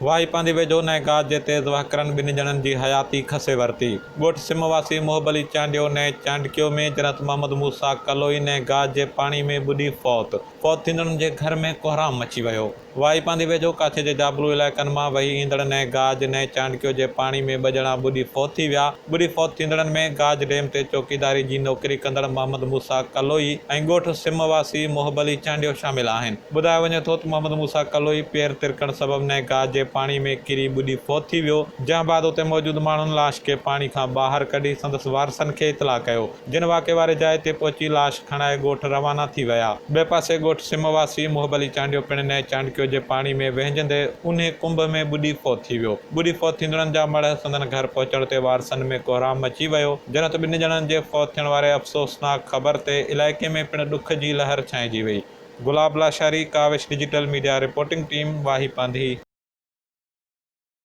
واهي پانڌي ويجهو نئين گاج جي تيز وهڪرن ٻن ڄڻن جي حياتي کسي ورتي. ڳوٺ سم واسي محب علي چانڊيو نئين چانڊڪيو ۾ جنت محمد موسيٰ ڪلوئي نئين گاج جي پاڻي ۾ ٻڏي فوت. فوت ٿيندڙن جي گهر ۾ ڪهرام مچي ويو. واهي پانڌي ويجهو ڪاڇي جي جابلو علائقن مان وهي ايندڙ نئين گاج نئين چانڊڪيو جي پاڻي ۾ ٻه ڄڻا ٻڏي فوت ٿي ويا. ٻڏي فوت ٿيندڙن ۾ گاج ڊيم تي چوڪيداري جي نوڪري ڪندڙ محمد موسيٰ ڪلوئي ۽ ڳوٺ سم واسي محب علي چانڊيو شامل آهن. ٻڌايو وڃي ٿو ته محمد موسيٰ ڪلوئي پير ترڪڻ سبب نئين گاج جي پاڻي ۾ ڪري ٻڏي فوت ٿي ويو، جنهن بعد اتي موجود ماڻهن لاش کي پاڻي کان ٻاهر ڪڍي سندس وارثن کي اطلاع ڪيو. جن واقعي واري جاء تي پهچي لاش کڻائي ڳوٺ روانا ٿي ويا. ٻئي پاسي ڳوٺ سم واسي محب علي چانڊيو پڻ نئين چانڊڪيو جي پاڻي ۾ وهنجندي اونهي ڪنڀ ۾ ٻڏي فوت ٿي ويو. ٻڏي فوت ٿيندڙن جا مڙهه سندن گهر پهچڻ تي وارثن ۾ ڪهرام مچي ويو. جڏهن ته ٻن ڄڻن جي فوت ٿيڻ واري افسوسناڪ خبر تي علائقي ۾ پڻ ڏک جي لهر ڇانئجي وئي. Gulab Lashari, Kawish digital media reporting team, Wahi Pandhi.